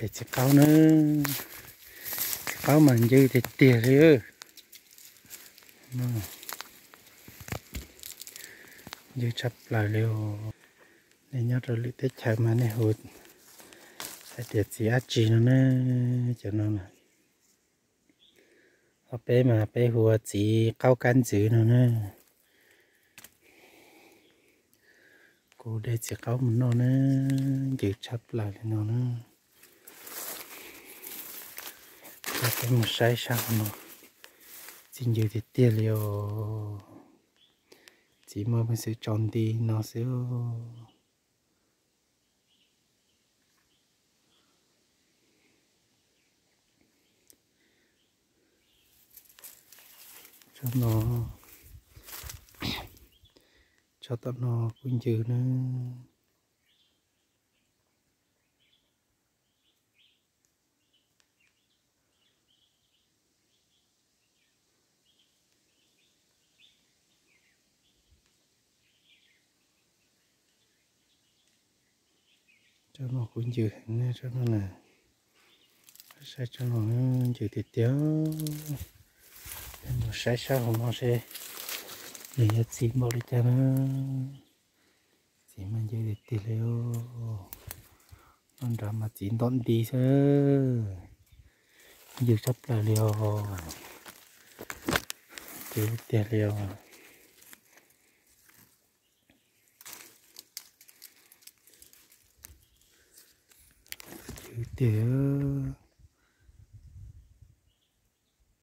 Txiv qaub na, txiv qaub mas ncw tiag tiag li. Ncw tshaj plaws li os. Nej nyob rau lwm teb chaws mas nej hu hais tias txiv dab tsi no ne? Cov no, ho peb mas peb hu ua txiv qaub kab ntxwv no na. Kuv de txiv qaub mus noj na, ncw tshaj plaws li no na. Peb mus saib sab hauv no, txiv ncw tiag tiag li os. Txiv muaj peev xwm tsaus nti no xwb. Tsob no, tsob tom no kuj ncw na. Tsob no kuj ncw heev na, tsob no na. Saib tsob no ncw tiag tiag. Mus saib sab hauv no seb nws yuav txiv npaum li cas na. Txiv mas ncw tiag tiag li. Noj nrad mas txiv ntom nti xwb. Ncw tshaj plaws li os. Ncw tiag li os. Ncw tiag.